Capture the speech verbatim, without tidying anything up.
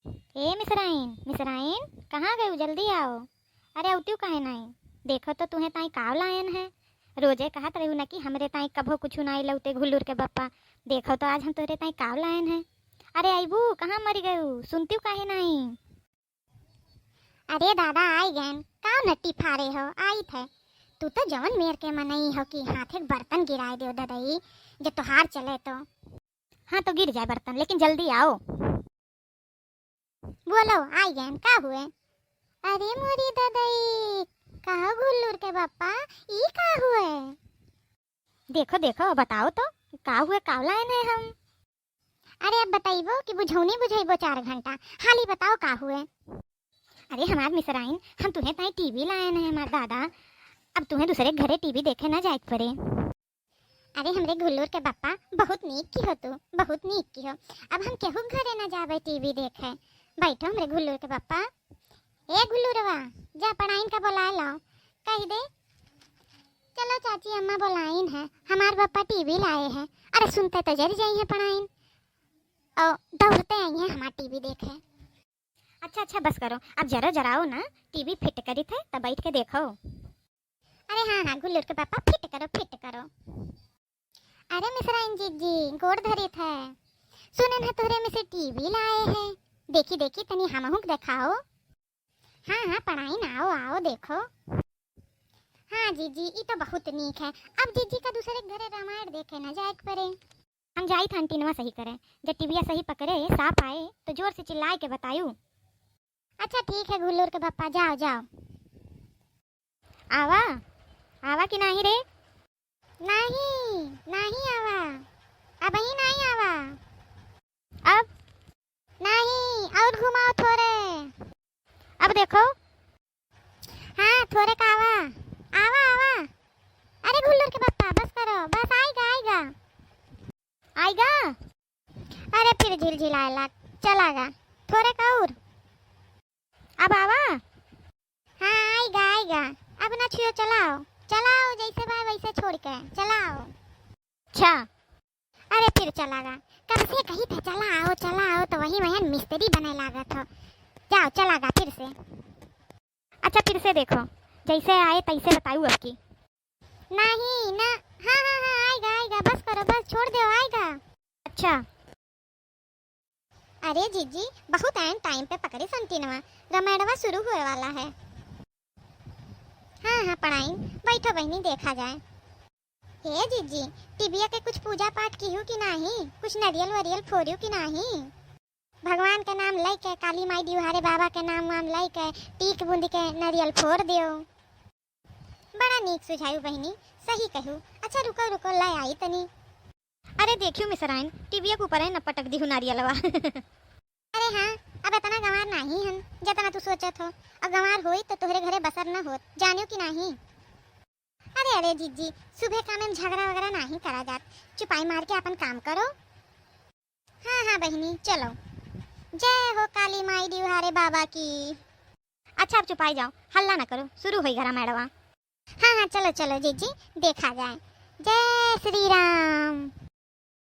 ए मिसराइन, मिसराइन, कहाँ गयू? जल्दी आओ। अरे अउतिउ काहे नाहीं? देखो तो तुहें ताई काव लायन है। रोजे कहत रहू न कि हमरे ताई कभो कुछु नाहीं लउते घुल्लूर के बप्पा। देखो तो आज हम तोहरे ताई काव लायन है। अरे अइबू, कहाँ मरि गयू? सुनतिउ काहे नाहीं? अरे दादा, आइ गएन। काव नट्टी फारे हो? आइत है। तू तो जवन मेर के मनई हो कि हाथे के बर्तन गिराए देव ददई, जे तोहार चले तो। हाँ तो गिर जाए बर्तन, लेकिन जल्दी आओ। बोलो, आइ गएन, का हुए? अरे मोरी ददई, का घुल्लूर के बप्पा, ई का हुए? देखो, देखो, बताओ तो, का हुए, का लायन है हम? अरे अब बतइबो कि बुझौनी बुझइबो चार घंटा, हाली बताओ का हुए? अरे हमार मिसराइन, हम तुहें ताई टीवी लायन है हमार दादा, अब तुहें दूसरे के घरे टीवी देखे ना जाए के पड़े। अरे हमरे घुल्लूर के बप्पा, बहुत नीक किहो तू, बहुत नीक किहो। अब हम केहू के घरे ना जाबे टीवी देखे। बैठो हमरे घुल्लूर के बप्पा। ए घुल्लूरवा, जा पढ़ाइन का बोलाए लाओ, कहि दे, चलो चाची अम्मा बोलाइन है, हमार बप्पा टीवी लाए है। अरे सुनते तो जरि जइहैं पढ़ाइन, और दौड़ते अइहैं हमार टीवी देखे। अच्छा अच्छा बस करो, अब जरो जराओ ना, टीवी फिट करित है तब बैठ के देखो। अरे हाँ हाँ घुल्लूर के बप्पा, फिट करो, फिट करो। अरे मिसराइन जिज्जी, गोड़ धरित है, सुनेन है तोहरे में से टीवी लाए है, देखी देखी तनी हमहू के देखाओ। हाँ हाँ पढ़ाइन, आओ आओ देखो। हाँ जिज्जी, ई तो बहुत नीक है, अब जिज्जी का दूसरे के घरे रामायण देखे ना जाए के पड़े। हम जाइत है एंटीनवा सही करे, जब टीविया सही पकड़े, साफ आए, तो जोर से चिल्लाए के बतायू। अच्छा ठीक है घुल्लूर के बप्पा, जाओ जाओ। आवा, आवा कि नाहीं रे? नाहीं, नाहीं आवा, अबहीं नाहीं आवा। अब? नाहीं, और घुमाओ थोरे। अब देखो। हाँ, थोरे का आवा, आवा, आवा। अरे घुल्लूर के बप्पा, बस करो, बस आइगा, आइगा। आइगा? अरे फिर झिलझिलाए लाग, चला गा, थोरे का और। अब आवा? हाँ, आइगा, आइगा, अब ना छुयो, चलाओ, चलाओ, जैसे बा वैसे छोड़ के, चलाओ। अच्छा। अरे फिर चला गा, कब से कही थे चला आओ, चला आओ, तो वही वहन मिस्त्री बने लागत हो। जाओ, चला गा फिर से। अच्छा, फिर से देखो, जैसे आए तैसे बताऊ अब की। नहीं ना, हाँ, हाँ, हाँ, आइगा, आइगा, बस करो, बस छोड़ दो, आइगा। अच्छा। अरे जीजी, बहुत ऐन टाइम पे पकड़ी संटीनवा, रमायणवा शुरू हुए वाला है। हाँ, हाँ, पढ़ाई, बैठो बहिनी, देखा जाए। हे जीजी, टिबिया के कुछ पूजा पाठ किहू कि नाही? कुछ नरियल वरियल फोरियो कि नाही? भगवान के नाम लइके, काली माई दिवहारे बाबा के नाम वाम लइके, टीक बूंद के नरियल फोर दियो। बड़ा नीक सुझायु बहिनी, सही कहू। अच्छा रुको रुको, लै आई तनी। अरे देखियो मिसराइन, टिबिया के ऊपर है न पटक दिहू नारियलवा। अरे हाँ, अब इतना गंवार नाही हन, जतना तू सोचत हो। अब गंवार होई तो तोहरे घरे बसर न होत, जानियो कि नाही? अरे, अरे जीजी, सुबह का में झगड़ा वगैरह नाही करा जात, चुपाई मार के अपन काम करो। हाँ, हाँ बहिनी, चलो। जय हो काली माई दिवहारे बाबा की। अच्छा, अब चुपाई जाओ, हल्ला ना करो, शुरू होई घरा मैडवा। हाँ, हाँ, चलो, चलो जीजी, देखा जाए। जय श्री राम।